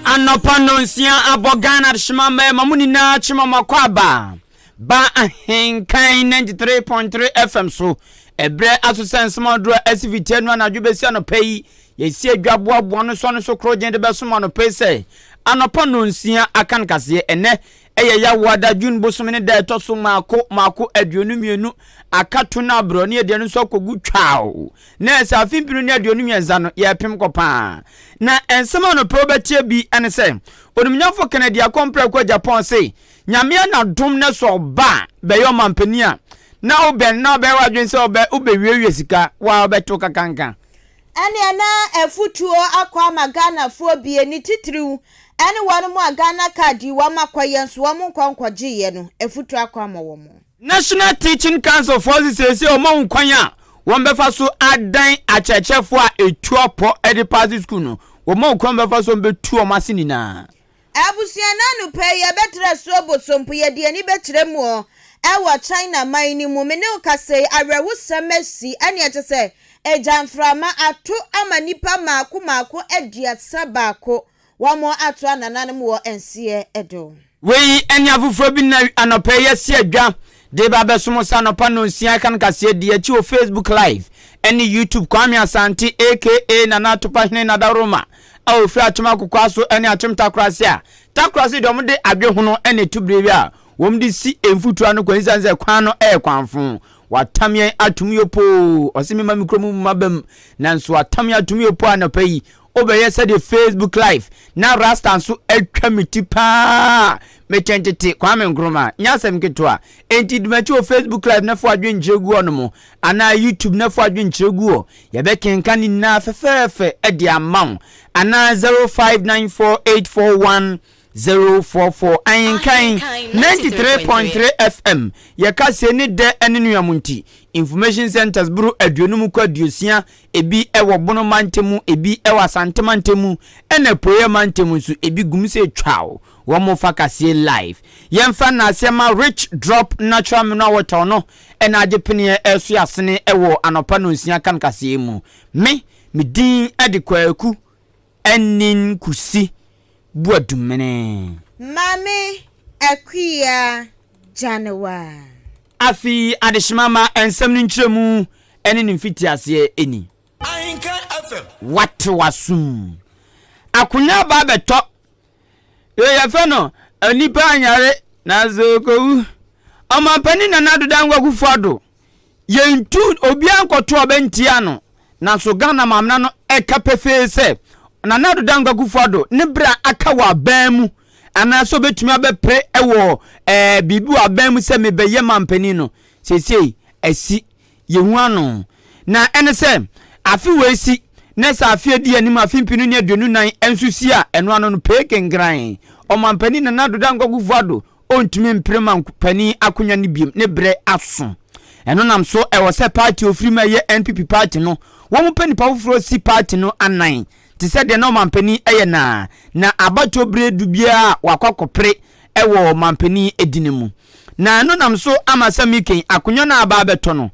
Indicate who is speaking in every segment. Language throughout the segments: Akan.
Speaker 1: Anɔpa nnɔnsia abɔ Ghana adehyema mmarima mo nyinaa kyema mo akɔ aba ba Ahenkan 93.3 FM so. Ɛberɛ aso sɛ nsɛm ahodoɔ a asi fiti anu anadwo bɛsi anɔpa yi yɛsi adwa boaboa no so ano so koro gyen de bɛsom anɔpa yi sɛ anɔpa nnɔnsia aka no kaseɛ. Ɛnɛ ɛyɛ Yawoada June bosome ne da ɛtɔ so mmaako mmaako 22 akato no aborɔ ne aduane nso akɔgu twaw. Na ɛsɛ afe 2023 no yɛrepem kɔ paa. Na nsɛm a anɔpa wobɛteɛ bi ne sɛ, Onimnyamfo Kennedy Akompreko Agyapong se, Nyame anadom na sɛ ɔba a bɛyɛ ɔmampanin a, na wobɛn na wobɛyɛ w'adwene sɛ wobɛ wobɛwiawia sika, wo a wobɛto kakanka.
Speaker 2: Ɛneɛ na afutuo akɔ ama Ghanafoɔ bie, ne titiriw ɛne wɔn a Ghana card yi wɔn akɔyɛ nso wɔn nkɔ nkɔgyeeɛ no, afutuo akɔ ama wɔn.
Speaker 1: National Teaching Council foɔ se seesei wɔn ahu kwan a wɔn bɛfa so adan akyerɛkyerɛfoɔ a ɛtu apɔ de paase sukuu no, wɔn ahu kwan wɔn bɛfa so wɔn bɛtu wɔn ase nyinaa.
Speaker 2: Abusua no anɔpa yi yɛbɛtra asuo Bosompo yɛde ani bɛkyerɛ mu ɔ ɛwɔ China man no mu me ne wo kasa yi awerɛhosɛm asi ɛneɛ kyɛ sɛ egya mframa ato ama nnipa maako maako 31 wɔn ato anananom wɔ nseɛ do.
Speaker 1: Wei ne afoforɔ bi na anɔpa yi yɛasi adwa de reba abɛsom wo sɛ anɔpa nnɔnsia ɛka no kaseɛ di akyi wɔ Facebook Live ne YouTube. Kwame Asante aka Nana Atopahene Nadaworoma a ɔfiri Akyem Akokoaso ne Akyem Takorase a Takorase deɛ wɔde adwehono na ɛtu bere bi a wɔde si mfuturo ano kwan ɛsiane sɛ kwan no yɛ kwanfo. Watam yɛn atom yopoo. Ɔse mema me kurom mma bam nanso watam yɛn atom yopoo anɔpa yi. Wobɛyɛ sɛdeɛ Facebook live na rasta nso atwa me ti paa metwɛn tete Kwame Nkrumah nyɛ asɛm ketewa enti di m'akyi wɔ Facebook live na fa w'adwenkyerɛ gu hɔ nom anaa YouTube na fa w'adwenkyerɛ gu hɔ yɛbɛkenkan ne nyinaa fɛfɛɛfɛ de ama wo anaa 0594841044 Ahenkan 93.3 FM yɛka sie ne dɛ ne nuam nti Information centers boro 50 kɔ 60 Ebi wɔ Bono mantam mu, ebi wɔ Asante mantam mu, ɛna Apueeɛ mantam nso ebi gum sɛ twaw. Wɔn fa kaseɛ live. Yɛmfa nnaaseɛ ma Rich Drop Natural Mineral Water ɔno ɛna agye peneɛ ɛreso asene wɔ anɔpa nonsia kan kaseɛ mu. Me, me din de Kwaku Anin Kusi Boadumene.
Speaker 2: Maame Akua Gyanewa.
Speaker 1: Afei adehyema ma nsɛm no nkyerɛmu ne ne mfitiaseɛ ni. Wate w'asom. Akonya aba abɛtɔ. Wei yɛfrɛ no onipa anyare nanso ɔkɔwu. Ɔmampanin Nana Addo Dankwa Akufo-Addo, yɛntu obiara nkɔto ɔbɛ ntia no. Nanso Ghana maamena no ɛka pefee sɛ Nana Addo Dankwa Akufo-Addo ne berɛ a aka wɔ aban mu anaasɛ ɔbɛtumi abɛpere wɔ ɛɛ biribi wɔ aban mu sɛ mebɛyɛ mampanin no, seesei asi yɛhu ano. Na ɛne sɛ, afe wei si, na sɛ afe a ɛdi anim, afe 2024 nso si a, ɛno ano no pee kenkran. Ɔmampanin Nana Addo Dankwa Akufo-Addo ɔntumi mpere mampanin akonnwa no biom, ne berɛ aso. Ɛno nam so ɛwɔ sɛ party ofiri mu a ɛyɛ NPP party no, wɔn pɛ nipa foforɔ si party no anan, te sɛ deɛ na ɔmampanin yɛ no ara, na abatoɔ berɛ du biara a wakɔ akɔpere wɔ ɔmampanin edin mu. Na ɛno nam so ama sɛ Miken akonnwa no a aba abɛtɔ no,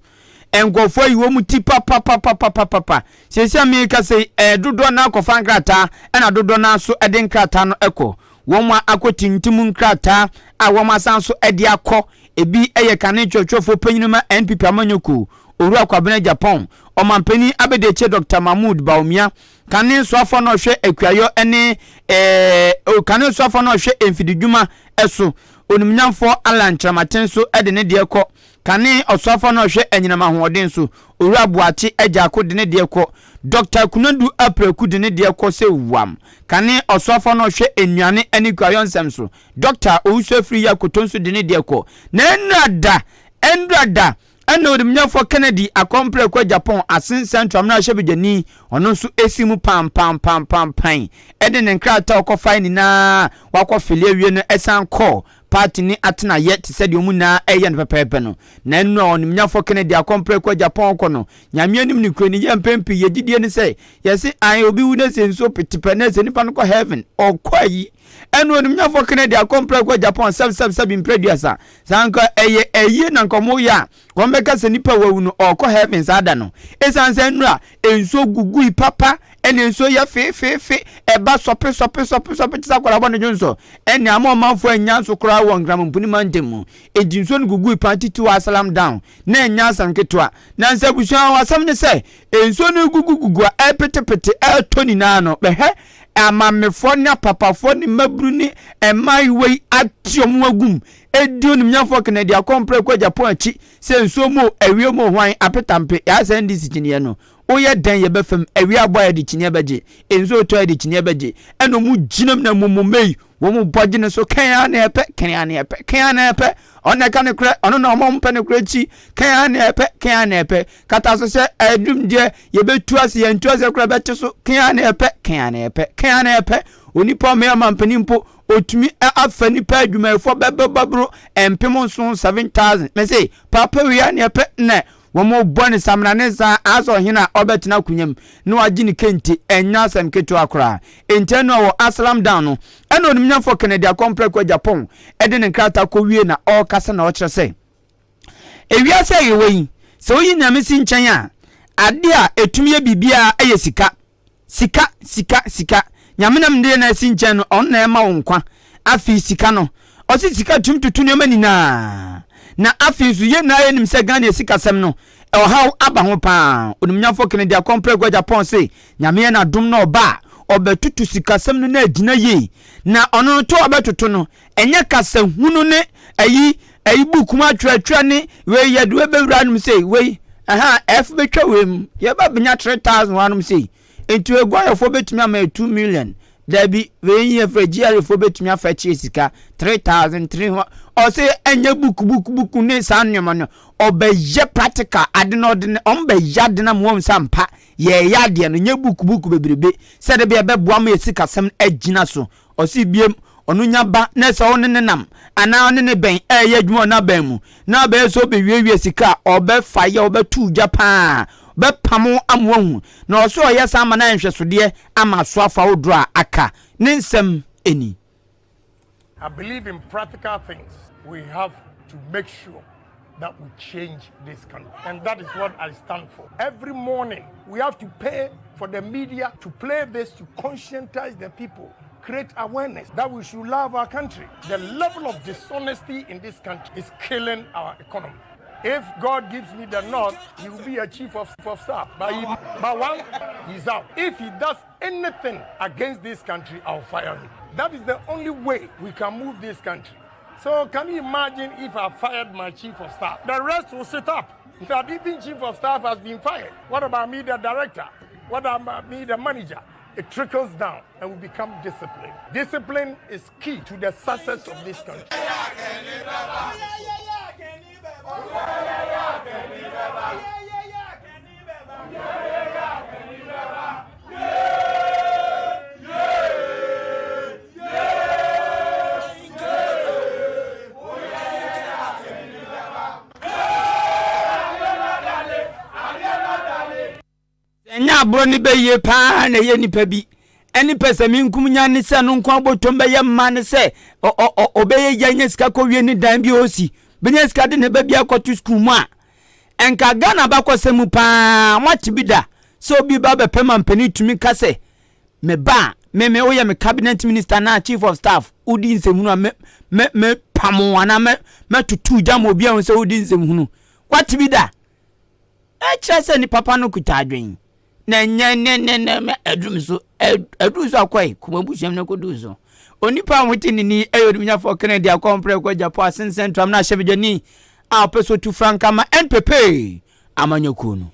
Speaker 1: nkurɔfoɔ ayi wɔn ti papapapapapapa. Seesei a merekasa yi, ɛɛ dodoɔ no ara kɔfa nkrataa, ɛna dodoɔ no ara nso de nkrataa no kɔ. Wɔn a akɔtintim nkrataa a wɔn asan nso de akɔ, ebi yɛ kane twerɛtwerɛfoɔ panyin ma NPP amanyɔkuo, Owura Kwabena Agyapong, Ɔmampanin Abadiakyire Dɔkta Mahmood Bawumia, Kane soafoɔ no a ɔhwɛ akuayɔ ne ɛɛ kane soafoɔ no a ɔhwɛ mfididwuma so, Onimnyamfoɔ Allan Kyerematen nso de ne deɛ kɔ. Kane ɔsoafoɔ no a ɔhwɛ anyinam ahoɔden so, Owura Boakye Agyarko de ne deɛ kɔ. Dɔkta Kunadu Apraku de ne deɛ kɔ sɛ wam. Kane ɔsoafoɔ no a ɔhwɛ nnuane ne kuayɔ nsɛm so, Dɔkta Owusu Afriyie Akoto nso de ne deɛ kɔ. Na ɛnnora da, ɛnnora da, Ɛnna Odumnyafoɔ Kennedy akɔmprɛko Agyapong Asen Central mmarahyɛbadwani, ɔno nso si mu pampampampampan de ne nkrataa a ɔkɔfae nyinaa a wakɔfele awie no san kɔɔ party no atenaeɛ te sɛ deɛ wɔn nyinaa reyɛ no pɛpɛɛpɛ no. Na ɛno a Onimnyafoɔ Kennedy akɔmprɛko Agyapong kɔ no, Nyame anim nokorɛ ni, yɛ mpɛn pii yɛ gyidie ne sɛ yɛse ae obi wu na sɛ nsuo pete pɛ na sɛ nipa no kɔ heaven, ɔkɔ ayi. Ɛnna Onimnyafoɔ Kennedy akɔmprɛko Agyapong sɛbsɛbsɛb mprɛ aduasa. Sɛ anka ɛyɛ ayie na anka wɔyɛ a, wɔbɛka sɛ nipa a wawu no ɔrekɔ heaven saa da no. Esiane sɛ nnora nsuo gugui papa Ɛnna nsuo yɛ feefeefe, ɛba sɔpe sɔpe sɔpe sɔpe te sɛ akwadaa bɔ ne dwonsɔ. Ɛnna ama ɔmanfoɔ annya nso koraa wɔ Nkramompuni mantam mu. Enti nsuo no gugui paa titiriw Asalam Down. Na ɛnyɛ asɛm ketewa. Nanso abusua hɔ asɛm ne sɛ, nsuo no regugugugu a ɛrepetepete ɛretɔ nyinaa no, bɛhwɛ amamefoɔ ne apapafoɔ ne mmabunu ne mmaayewa yi ate wɔn ho agu mu redi onimnyafoɔ Kennedy Akɔmprɛ Agyapong akyi sɛ nsuo mu o, awia mu o, hwan apetampe, yɛasɛ NDC kyiniiɛ no. Woyɛ dɛn yɛbɛfam, awia abɔ a yɛde kyiniiɛ bɛgye, nsuo retɔ a yɛde kyiniiɛ bɛgye, ɛna wɔn gyina mu na mmom wɔn bɔ gye ne so, kɛn ara na yɛpɛ, kɛn ara na yɛpɛ, kɛn ara na yɛpɛ, ɔno na ɛka ne korɛ, ɔno na wɔn mpɛ ne korɛ akyi, kɛn ara na yɛpɛ, kɛn ara na yɛpɛ, kata so sɛ ɛdum deɛ yɛbɛtu ase, yɛntu ase korɛ bɛte so, kɛn ara na yɛpɛ, kɛn ara na yɛpɛ, kɛn ara na yɛpɛ, onipa ɔmɛyɛ ɔmampanin mpo, otumi afa nipa adwumayɛfoɔ bɛbɛbɛboro 7000, 7000, mese papa wei ara na yɛpɛ, na Wɔbɔ no samina ne nsa ara sɛ ɔhene a ɔrebɛtena akonnwa mu na wagye ne kente, ɛnyɛ asɛm ketewa koraa. Enti ɛno a wɔ Aslam Dan no, ɛna onimnyamfoɔ Kennedy Akɔmprɛko Agyapong de ne nkrataa kɔwie na ɔrekasa na ɔkyerɛ sɛ, Ewiase a yɛwɔ yi, sɛ woyi Nyame si nkyɛn a, adeɛ a ɛtumi yɛ biribiara yɛ sika. Sika, sika, sika. Nyame nam deɛ na asi nkyɛn no, ɔno na ɛma wo nkwa. Afei sika no, ɔse sika tumi toto nneɛma nyinaa. Na afei nso yɛn nyinaa yɛnim sɛ Ghana sikasɛm no, ɔhaw aba ho paa. Onimnyamfoɔ Kennedy Akɔmprɛ Agyapong se, Nyame yɛ n'adom na ɔba a, ɔbɛtoto sikasɛm no na agyina yie. Na ɔno no to a ɔbɛtoto no, ɛnyɛ kasa hunu ne ayi, ayi book mu atwerɛtwerɛ ne wei yɛde wei bɛwura nom sei, wei, ɛha, F bɛtwa wei mu, yɛba bɛnya 3000 wɔ anom sei, nti aguayɔfoɔ bɛtumi ama yɛ 2 million, dabi, wei yɛ frɛ GRA foɔ bɛtumi afa akyire sika 3300, ɔsɛ ɛnyɛ book book book ne saa nneɛma no, ɔbɛyɛ practical ade no ɔde ne, ɔmo bɛyɛ ade no ama wɔn sɛ ampa, yɛyɛ adeɛ no, nyɛ book book bebrebe, sɛ de bɛyɛ bɛboa ma yɛ sikasɛm agyina so. Ɔse biem, ɔno nya ba na sɛ wo ne no nam anaa ɔne no bɛn ɛɛyɛ adwuma wɔ n'aban mu na ɔbɛyɛ sɛ ɔbɛwiawia sika a, ɔbɛfa yɛ, ɔbɛto gya paa, ɔbɛpamo ama wahu. Na ɔse ɔyɛ saa ma no ayɛ nhwɛsodeɛ ama asoafo ahodoɔ a aka. Ne nsɛm ni.
Speaker 3: I believe in practical things. We have to make sure that we change this country. And that is what I stand for. Every morning, we have to pay for the media to play this to conscientize the people, create awareness that we should love our country. The level of dishonesty in this country is killing our economy. If God gives me the nod, he will be a chief of, of staff. But, he, but one, he's out. If he does anything against this country, I'll fire him. That is the only way we can move this country. So can you imagine if I fired my chief of staff? The rest will sit up. That even chief of staff has been fired. What about me, the director? What about me, the manager? It trickles down and we become disciplined. Discipline is key to the success of this country.
Speaker 1: Sɛ ɛnyɛ aborɔ ne bɛyie paa na ɛyɛ nipa bi ɛne pɛsɛmenkomenya ne sɛ no nko abɔtɔm bɛyɛ mma ne sɛ ɔbɛyɛ yɛ nya sika kɔwie ne dan bi ɔsi bɛnya sika de ne ba bi akɔto sukuu mu a Nka Ghana abakɔsɛm mu paa moate bi da sɛ obi ba bɛpɛ mampanin tumi ka sɛ me ba a me me woyɛ me cabinet minister anaa chief of staff wodi nsɛmhunu a me me me pam wo anaa mɛ mɛtutu gya ma obi ahu sɛ wodi nsɛmhunu wate bi da ɛkyerɛ sɛ nipa pa no kuta adwen na ɛnyɛ ne ne ne me aduru so aduru so akɔe kuma abusua no kɔduru so onipa a wɔte ne ni ɛyɛ onimnyafoɔ Kennedy akɔmprɛ kɔ Japan asensɛn tram na ahyɛbadwani a ɔpɛ sɛ ɔtu franka ma NPP amanyɔkuo no.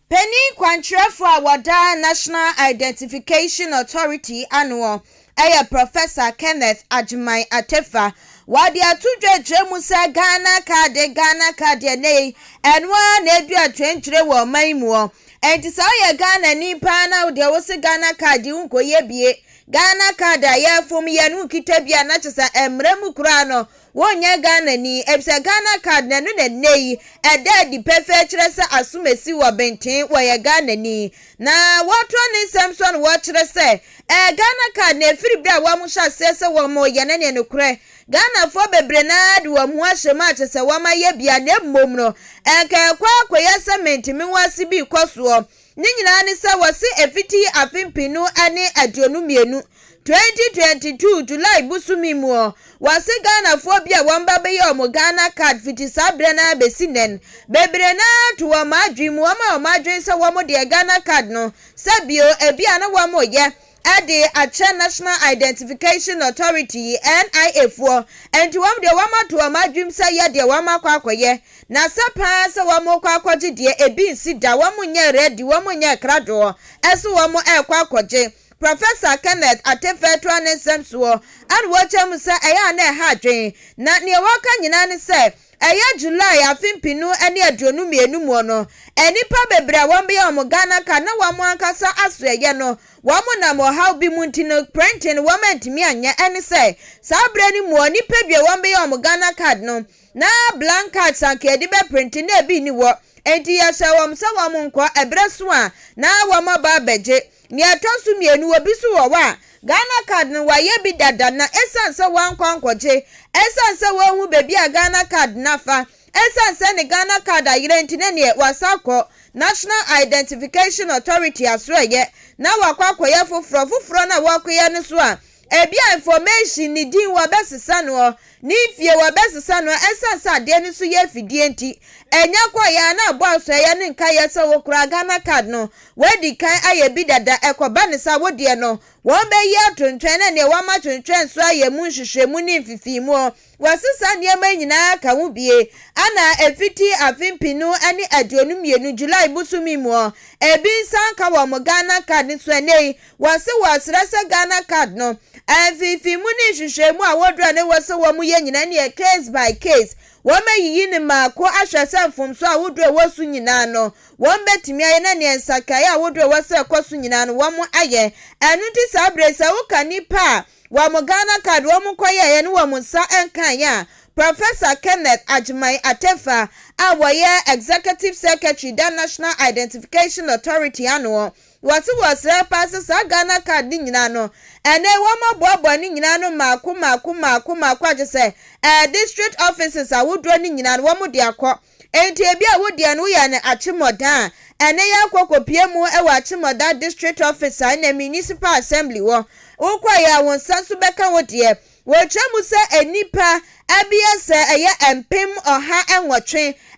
Speaker 2: Panin kwankyerɛfoɔ a wɔda National Identification Authority anoɔ yɛ Professor Kenneth Agyemang Atefa. Wɔde ato dwa akyerɛ mu sɛ Ghana kaade, Ghana card ɛnnɛ yi, ɛno ara na adu atwentwere wɔ ɔman yi muɔ. Enti sɛ woyɛ Ghanani paa na wo deɛ wose Ghana card yi wonkɔyɛ bie, Ghana card a yɛrefom yɛ no wonkita bi a na kyerɛ sɛ mmara mu koraa no Wonyɛ Ghanani, efisɛ Ghana card no ɛno na nnɛ yi ɛda adi pefee kyerɛ sɛ Asomasi wɔ Benten wɔyɛ Ghanani. Na wɔtoa ne nsɛm so na wɔkyerɛ sɛ ɛɛ Ghana card no ɛfiri berɛ a wɔn hyɛ aseɛ sɛ wɔn reyɛ no ɛneɛ nokorɛ Ghanafoɔ bebree no ara de wɔn ho ahyɛ mu a kyerɛ sɛ wɔn ayɛ bi a na mmom no ɛnka ɛkɔ akɔyɛ sɛ mente me ho ase bi rekɔ soɔ. Ne nyinaa ne sɛ wɔse ɛfiti afe 2022, 2022 July bosome muɔ, wɔse Ghanafoɔ bi a wɔn ba bɛyɛ wɔn Ghana card fiti saa berɛ no ara bɛsi nnɛ no, bebree no ara to wɔn adwene mu, wɔn a wɔn adwene sɛ wɔn deɛ Ghana card no sɛ bio ebi a na wɔn reyɛ de akyɛ National Identification Authority, NIA, foɔ, nti wɔn deɛ wɔn ato wɔn adwenem sɛ yɛ deɛ wɔn akɔ akɔyɛ, na sɛ paa sɛ wɔn rekɔ akɔgye deɛ ebi nsi da, wɔn nyɛ ready, wɔn nyɛ kradoɔ sɛ wɔn rekɔ akɔgye. Professor Kenneth Atefeh toa ne nsɛm soɔ ɛna wɔkyerɛ mu sɛ ɛyɛ a na ɛha adwene, na neɛ wɔka nyinaa ne sɛ ɛyɛ July afe 2022 muo no, nnipa bebree a wɔn bɛyɛ wɔn Ghana card na wɔn ankasa asoɛyɛ no Wɔnam ɔhaw bi mu nti no printing no wɔn antumi anyɛ ɛne sɛ saa berɛ no muɔ nnipa bi a wɔn bɛyɛ wɔn Ghana card no na blank cards anka yɛde bɛ printe na ebi nni hɔ enti yɛhyɛɛ wɔn sɛ wɔn nkɔ ɛberɛ so a na wɔn aba abɛgye. Nea ɛtɔ so mmienu obi nso wɔ hɔ a Ghana card no wayɛ bi dada na ɛsiane sɛ wankɔ ankɔgye ɛsiane sɛ wanhu baabi a Ghana card no afa ɛsiane sɛ ne Ghana card ayera nti na neɛ wasan akɔ National Identification Authority asoɛeɛ na wakɔ akɔyɛ foforɔ, foforɔ no a wakɔyɛ no so a, ebia information, ne din wɔbɛsesa noɔ, ne mfie wɔbɛsesa noɔ, ɛsiane sɛ adeɛ no so yɛ afidie nti, ɛnya kɔeɛ a na abɔ asoɛeɛ no nkaeɛ sɛ wo koraa Ghana card no wadi kan ayɛ bi dada, ɛkɔba no saa wo deɛ no wɔbɛyi ato nkyɛn na neɛ wɔama twentwɛn so ayɛ mu nhwehwɛmu ne mfifiimuo. Wɔasesa nneɛma yi nyinaa ka ho bie ana ɛfiti afe 2022 July bosome muɔ ebi nsa nka wɔn Ghana card nso ɛnɛ yi wɔse wɔsrɛ sɛ Ghana card no mfimfimmu ne nhwehwɛmu a wɔduru a na ɛwɔ sɛ wɔn yɛ nyinaa neɛ case by case wɔn ayiyi no mmaako ahwɛ sɛ mfomsoɔ ahodoɔ a ɛwɔ so nyinaa no wɔn bɛtumi ayɛ na neɛ nsakraeɛ ahodoɔ a ɛwɔ sɛ ɛkɔ so nyinaa no wɔn ayɛ. Ɛno nti saa berɛ yi sɛ woka nnipa a Wɔn Ghana card wɔn kɔyɛeɛ no wɔn nsa nkaeɛ a, Professor Kenneth Agyemang Atefa a wɔyɛ Executive Secretary da National Identification Authority ano, wɔse wɔsrɛ paa sɛ saa Ghana card no nyinaa no, ɛnɛ yi wɔn aboaboa ne nyinaa ano mmaako mmaako mmaako mmaako a kyerɛ sɛ ɛɛ district offices ahodoɔ no nyinaa no wɔn de akɔ. Enti ebia wo deɛ no woyɛ no Akyemmɔda a, ɛnnɛ yɛakɔ kɔpue mu wɔ Akyemmɔda District Office a ɛna Municipal Assembly wɔ. Wokɔeɛ a, wo nsa nso bɛka wo deɛ. Wɔkyerɛ mu sɛ nnipa ɛbeyɛ sɛ ɛyɛ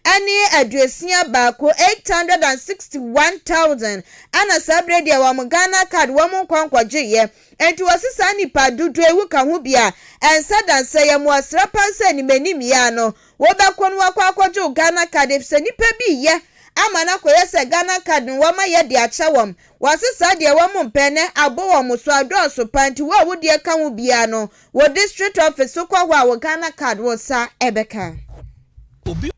Speaker 2: 861,000, 861,000, ɛna saa berɛ deɛ wɔn Ghana card wɔn nkɔ nkɔgyeeɛ. Enti wɔse saa nnipa dodoɔ yi woka ho bi a, ɛnsɛ da sɛ yɛ mmoasra paa sɛ animanim yi ara no Wobɛkɔ no wakɔ akɔgye wo Ghana card efisɛ nipa bi reyɛ ama no akɔyɛ sɛ Ghana card no wɔn ayɛ de akyɛ wɔn. Wɔse saa deɛ wɔn mpɛ nɛ abɔ wɔn so adɔɔso paa nti wo a wo deɛ ka ho biara no wo district office wokɔ hɔ a wo Ghana card wo nsa bɛka.
Speaker 4: Obi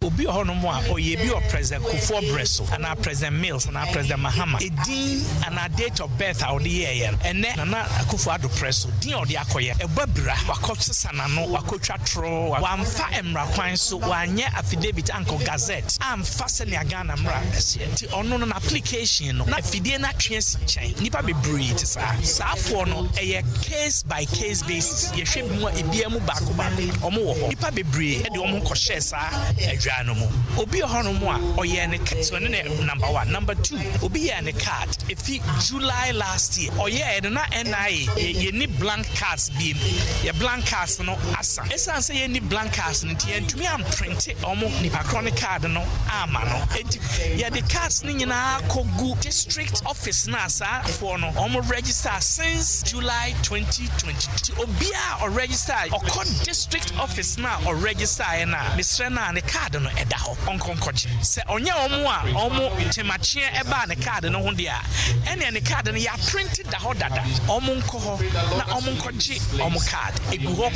Speaker 4: Obi wɔ hɔnom a ɔyɛ bi wɔ President Kufuor berɛ so anaa President Mills anaa President Mahama. Edin anaa date of birth a ɔde yɛeɛ no, ɛnnɛ Nana Akufo Addo prɛ so, din a ɔde akɔyɛ no, ɛbɔ abira. Wakɔsesa n'ano, wakɔtwa toro, wamfa mmara kwan so, wanyɛ affidavit ankɔ gazette, amfa sɛnea Ghana mmara seɛ. Nti ɔno no n'application no, na afidie no atwe asi nkyɛn. Nnipa bebree te saa. Saafoɔ no, ɛyɛ case by case basis. Yɛhwɛ bi mu a, ebiara mu baako baako, wɔn wɔ hɔ. Nnipa bebree de wɔn ho kɔhyɛɛ saa adwaa no mu. Obi wɔ hɔnom a, ɔyɛɛ ne card, so ɛno ne number one. Number two, obi yɛɛ ne card, efi July last year, ɔyɛɛ no na NIA, yɛnni blank cards biem. Yɛ blank cards no asa. Esiane sɛ yɛnni blank cards no nti, yɛantumi amprinte wɔn nipa korɔ no card no amma no. Enti yɛde cards no nyinaa kɔgu district office no a saa foɔ no wɔn register since July 2022. Nti obiara a ɔregister a ɔkɔ district office no a ɔregister no a, mesrɛ no a ne card no ɛda hɔ, ɔnkɔ nkɔgye. Sɛ ɔnyɛ wɔn a wɔn temakyeɛ ɛbaa ne card no ho deɛ a, ɛnneɛ ne card no yɛaprinte da hɔ dada. Wɔn nkɔ hɔ na wɔn nkɔgye wɔn card. Egu hɔ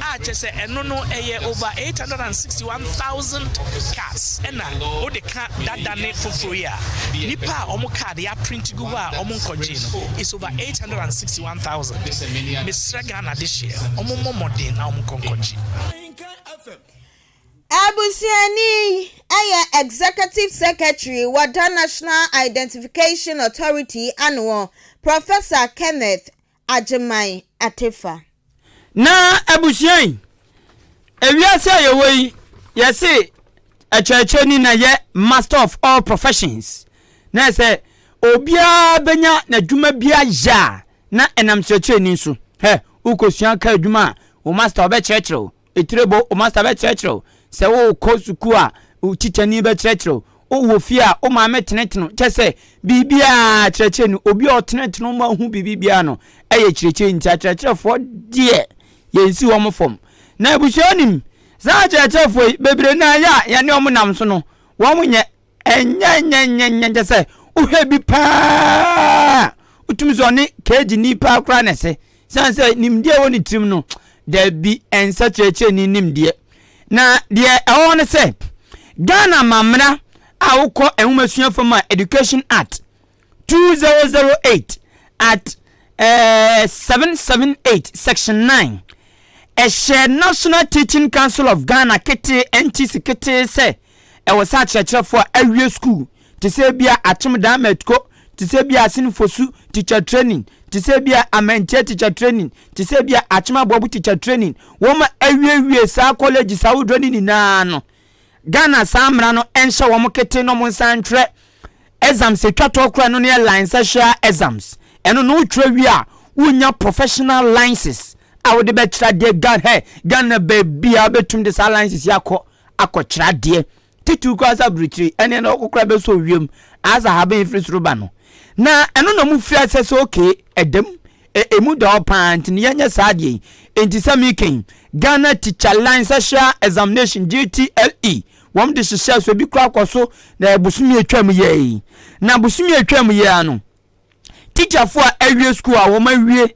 Speaker 4: a kyerɛ sɛ ɛno no ɛyɛ over 861,000 cards ɛna wode ka dada ne foforɔ yi a, nnipa a wɔn card yɛaprinte gu hɔ a wɔn nkɔgyee no is over 861,000. Mesrɛ Ghana dehyeɛ, wɔn mmɔ mmɔden na wɔn nkɔ nkɔgye.
Speaker 2: Abusuani yi yɛ Executive Secretary wɔ da National Identification Authority anoɔ, Professor Kenneth Agyemang Atefa.
Speaker 1: Na abusua yi, ewiase a yɛwɔ yi, yɛse ɛkyerɛkyerɛni na yɛ master of all professions. Na sɛ obiara bɛnya n'adwuma bi ayɛ a, na ɛnam kyerɛkyerɛni so. Hɛ, wokɔsua kaa adwuma a, wo master ɔbɛkyerɛkyerɛ wo. Etirebo, wo master bɛkyerɛkyerɛ wo. Sɛ wokɔ sukuu a, wo tikyani bɛkyerɛkyerɛ wo. Wowɔ fie a, wo maame tenetene wo. Kyerɛ sɛ, biribiara kyerɛkyerɛni, obi a ɔtenetene wo ma wohu biribi biara no yɛ kyerɛkyerɛni. Nti akyerɛkyerɛfoɔ deɛ, yɛnsi wɔn fam. Na abusua nim, saa akyerɛkyerɛfoɔ yi, bebree no ara yɛ a yɛne wɔn nam so no, wɔn nyɛ. Ɛnyɛ nyɛ nyɛ nyɛ kyɛ sɛ wohwɛ bi paa wotumi sɛ ɔne keegi ni paa koraa na ɛsɛ sane sɛ nimdeɛ ɛwɔ ne tirim no daabi ɛnsɛ kyerɛkyerɛni nimdeɛ. Na deɛ ɛwɔ hɔ ne sɛ Ghana amammerɛ a wokɔ nwomasua fam a Education Act 2008 at 778 section 9 ɛhyɛ National Teaching Council of Ghana ketee NTC ketee sɛ ɛwɔ sɛ akyerɛkyerɛfoɔ a awie sukuu te sɛ ebia Akyem Damatko, te sɛ ebia Asin Fosu Teacher Training, te sɛ ebia Amantia Teacher Training, te sɛ ebia Akyem Aboabo Teacher Training, wɔn a awiewie saa colleges ahodoɔ no nyinaa no, Ghana saa mmara no nhyɛ wɔn ketee na wɔn nsa ntwerɛ exams etwa toɔ koraa no no yɛ licentiate exams. Ɛno no wotwerɛ wie a wonya professional license a wode bɛkyerɛ adeɛ Ghana hɛ Ghana baabi a wobɛtumi de saa license yi akɔ akɔkyerɛ adeɛ titiriw koraa sɛ aburokyire ɛne na ɔkɔ koraa bɛsɔ wiem asa ahaban firi soro ba no na ɛno na ɔmo firi asɛ sɛ okay ɛdam emu da hɔ paa nti no yɛnyɛ saa adeɛ yi nti sɛ meka Ghana Teacher Licensure Examination GTLE wɔn de hyehyɛ so ebi koraa kɔ so na bosomi atwa mu yɛ yi na bosomi atwa mu yɛ ano tikyafoɔ a awie sukuu a wɔn awie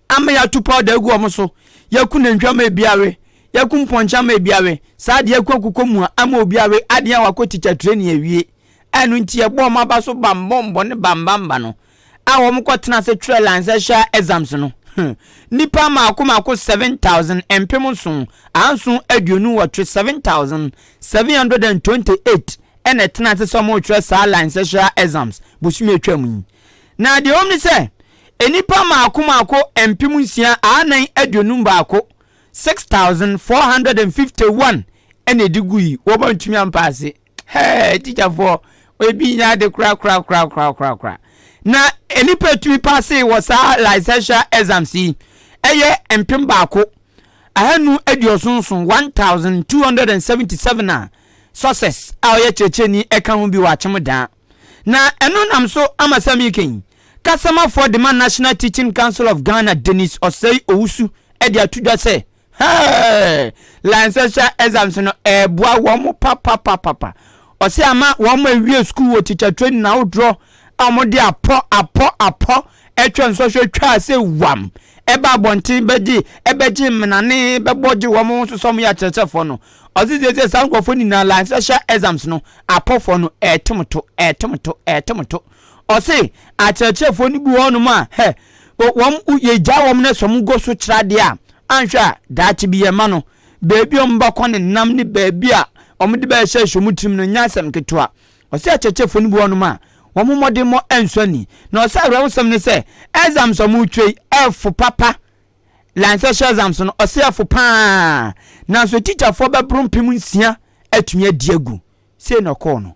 Speaker 1: ama yɛato powder agu wɔn so yɛku nantwi ama ebi awe yɛku mpɔnkye ama ebi awe saa deɛ yɛku akokɔ mu a ama obi awe adeɛ a wakɔ teacher training awie ɛno nti yɛbɔ wɔn aba so bambɔmbɔ ne bambamba no a wɔn kɔ tena ase twerɛ licensure exams no, nnipa mmaako mmaako 7,000 7,728, 7,728 ɛna ɛtena ase sɛ wɔretwerɛ saa licensure exams bosome atwa mu yi. Na deɛ wɔm ne sɛ nnipa mmaako mmaako 6,451, 6,451 ɛna ɛdi gu yi, wɔn antumi ampaase. Hɛɛ tikyafoɔ ebi nyɛ ade korakorakorakorakorakora. Na nnipa etumi paase wɔ saa licentiate exams yi ɛyɛ 1577, 1277 a success a ɔyɛ kyerɛkyerɛni ɛka ho bi wɔ Akyem Daa. Na ɛno nam so ama sɛ meka yi, kasamafoɔ de ma National Teaching Council of Ghana Dennis Osei Owusu de ato dwa sɛ Hey! Licensure exams no ɛɛboa wɔn papapapapa. Ɔse ama wɔn awie sukuu wɔ teacher training ahodoɔ a wɔde apɔ apɔ apɔ ɛtwa nsɔhwɛ twaa sɛ wam ɛba abɔnten bɛgye ɛbɛgye mmenane bɛbɔ gye wɔn ho so sɛ wɔyɛ akyerɛkyerɛfoɔ no. Ɔse seesei saa nkurɔfoɔ nyinaa licensure exams no apɔfoɔ no ɛɛtom to ɛɛtom to ɛɛtom to. Ɔse akyerɛkyerɛfoɔ no bi wɔ hɔnom a hɛ wɔn yɛgyaa wɔn na sɛ wɔn go so kyerɛ adeɛ a anhwɛ a daakye bi yɛma no baabi a wɔn bɛkɔ ne nam ne baabi a wɔn de bɛhyɛ hyɛ wɔn tirim no nyɛ asɛm ketewa. Ɔsɛ akyerɛkyerɛfoɔ no bi wɔnom a wɔn mmɔdemmɔ ɛnsɔ ani. Na ɔsɛ awerɛhosɛm ne sɛ exams a wɔretwa yi ɛfo papa. Licensure exams no ɔsɛ ɛfo paa. Nanso tikyafoɔ bɛboro 6000 atumi adi agu. Sei na ɔkɔɔ no.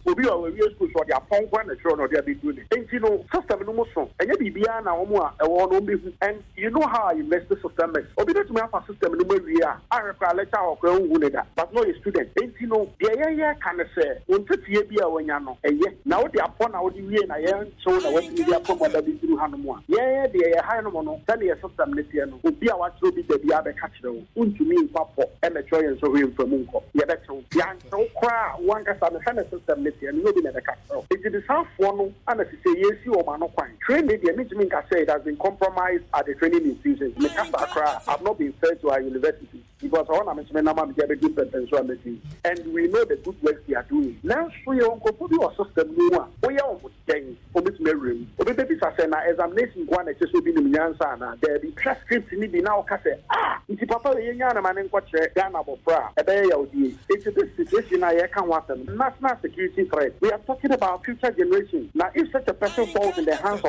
Speaker 5: Obi a wawie sukuu so ɔde apɔn nko ara na ɛtwerɛ na ɔde abɛduru ne. Enti no system no mu so ɛnyɛ biribiara na wɔn a ɛwɔ hɔ no wɔbɛhu and you know how our university system is. Obi bɛtumi afa system no mu awie a ahwɛ koraa lecture hall koraa wonhu no da but na ɔyɛ student. Enti no deɛ yɛn yɛreka ne sɛ wo nteteeɛ bi a wanya no ɛyɛ na wode apɔ na wode wie na yɛnkye wo na woatumi de akɔ mu aba abɛduru hanom a yɛn deɛ yɛ hanom no sɛdeɛ system no teɛ no obi a wakyerɛ obi da biara bɛka kyerɛ wo wontumi mfa pɔ mmɛtwerɛ yɛn nsɔhwɛ mfa mu nkɔ yɛbɛkye wo. Yɛankyerɛ wo koraa a, wo ankasa no, sɛnea system no teɛ no, nyɛ obi na ɛbɛka kyerɛ wo. Enti de saa foɔ no na sesei yɛresi wɔn ano kwan. Training deɛ, mentumi nka sɛ it has been compromised at the training institutions. Meka saa koraa a, I've not been fair to our universities because ɛhɔ na me nso menam a mede abɛdu mpɛmpɛnsoɔ a madu yi. And we know the good works they are doing. Nanso yɛwɔ nkurɔfoɔ bi wɔ system no mu a, woyɛ wɔn dɛn? Wɔbɛtumi awura mu. Obi bɛbisa sɛ, Na examination nko ara na ɛkyerɛ sɛ obi nim nyansa anaa? Daabi. Hwɛ script no bi na woka sɛ, Ah! Nti papa wei yɛnyaa no ma no nkɔkyerɛ Ghana abɔfra a, ɛbɛyɛ yawdie. Nti this situation a yɛreka ho asɛm no, national security threat, we are talking about future generation. Na if such a person falls in the hands of.